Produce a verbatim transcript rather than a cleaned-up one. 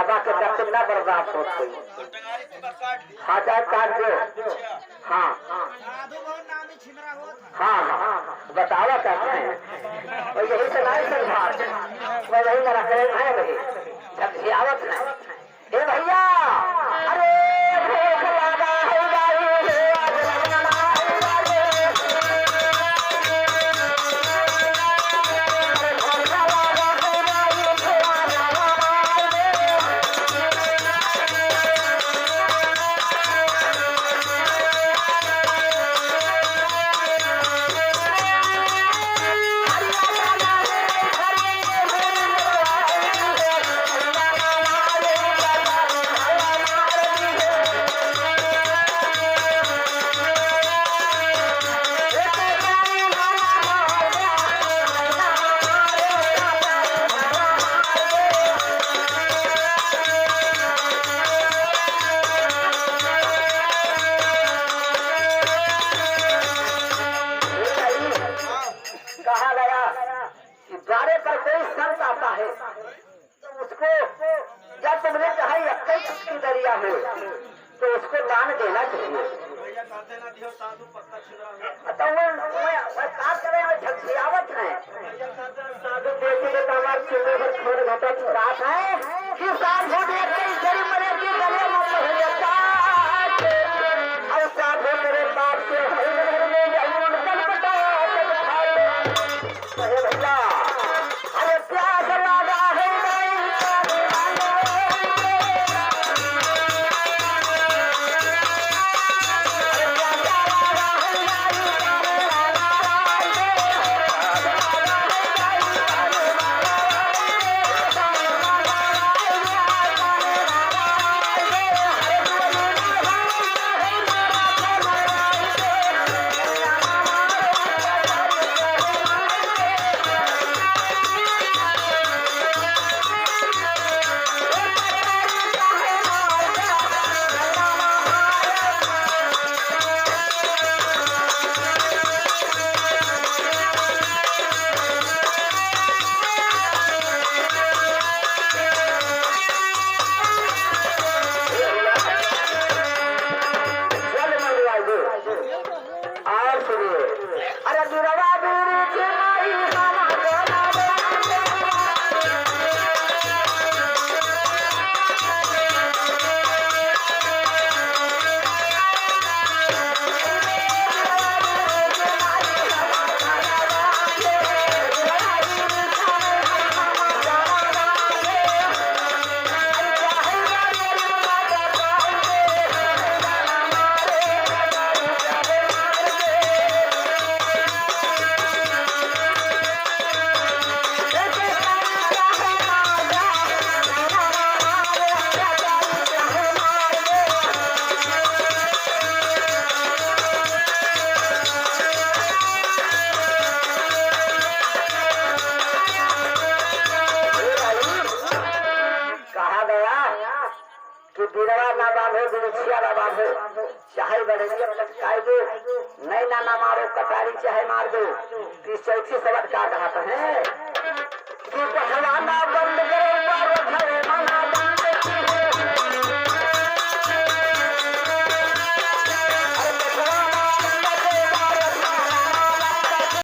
बाकी तक ना बर्दाश्त होत होई। हाँ, चाहे काट दो। हाँ। हाँ, हाँ, बतावा करते हैं। और यही से नाई संभाल। मैं यही मेरा प्रेम है भाई। जब जियावत है। ए भैया, अरे भूख लगा है भाई, आज बनाना है भाई। कहा गया कि द्वारे पर कोई संत आता है, तो उसको, या तुमने कहा यक्कई की दरिया हो, तो उसको दान देना चाहिए। तो वो, वो, वो का करे, वो झकझियावत है। साधु बेटी के दामाद चूल्हे पर खून घटा चुरात है कि साधु बेटी तेरी मरे की गले में पहले काट। और साधु मेरे बाप से हरी नहर में जाऊं, उनका पता कहे भैया, अरे प्यास लगा है नहीं। और सुनिए, अरे बिरवा बिरछ माई हमार कहा गया कि बिरवा ना बांधो, बिरछिया ना बांधो, चाहे बड़ंगिया लटकाए दो, नैना ना मारो, कटारी चाहे मार दो। तीस चौथी सबद का कहत है कि पहलवान